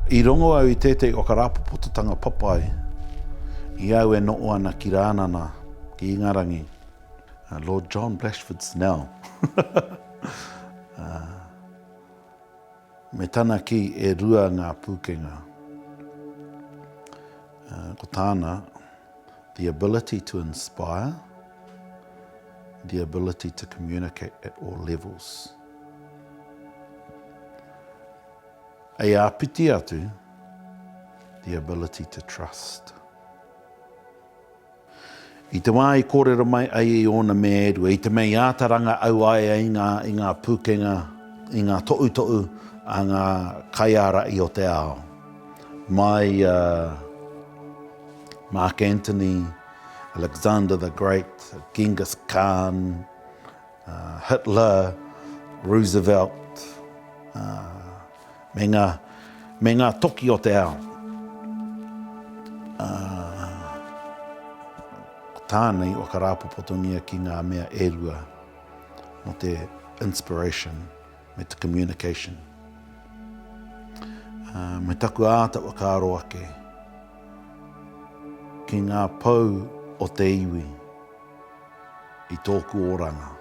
I rongo au i tētehi whakarāpopototanga papai i au e noho ana ki Rānana, ki Ingarangi, Lord John Blashford Snell. Me tana kī e rua ngā pūkenga. Ko tāna, the ability to inspire, the ability to communicate at all levels. Hei āpiti atu, the ability to trust. I te wā i kōrero mai ai i ōna mea e rua, i te mea i āta rangahau ai i ngā, i ngā pūkenga, i ngā tohutohu a ngā kaiārahi o te ao, mai i a Mark Antony, Alexander the Great, Genghis Khan, Hitler, Roosevelt, me ngā, me ngā toki o te ao. Ko tāna i whakarāpopotongia ki ngā mea e rua mō te inspiration me te communication. Me taku āta whakaaro ake ki ngā pou o te iwi i tōku oranga.